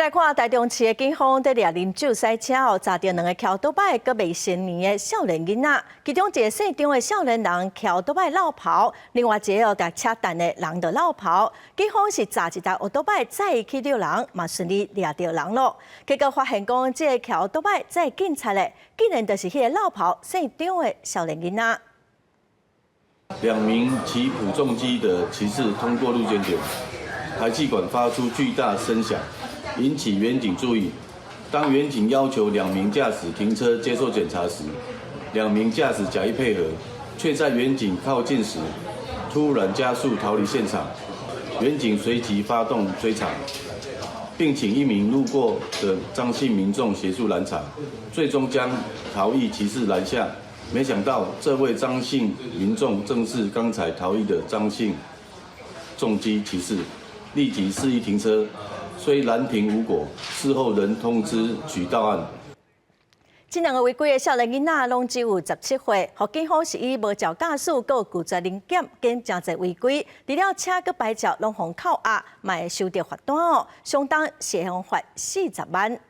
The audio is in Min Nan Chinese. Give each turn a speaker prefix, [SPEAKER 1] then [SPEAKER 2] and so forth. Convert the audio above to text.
[SPEAKER 1] 來看台中市的警方佇掠啉酒駛車後，查著兩个騎歐多擺閣未成年的少年囡仔，其中一个姓張的少年人騎歐多擺落跑，另外一个佇車等的人就落跑。警方是查一台歐多擺載伊去遛人，嘛順利掠著人囉。結果發現講，這个騎歐多擺載警察的，竟然就是彼个落跑姓張的少年囡仔。
[SPEAKER 2] 兩名騎普重機的騎士通過路肩點，排氣管發出巨大聲響，引起員警注意。當員警要求兩名駕駛停車接受檢查時，兩名駕駛假意配合，卻在員警靠近時突然加速逃離現場。員警隨即發動追查，並請一名路過的張姓民眾協助攔查，最終將逃逸騎士攔下。沒想到這位張姓民眾正是剛才逃逸的張姓重機騎士，立即示意停車。雖攔停無果，事後仍通知舉到案。
[SPEAKER 1] 這兩個違規的少年囡仔攏只有17歲，予警方是以無照駕駛、閣拒絕臨檢，兼誠濟違規，除了車閣牌照攏予扣押，嘛會收著罰單哦，相當是予罰40萬。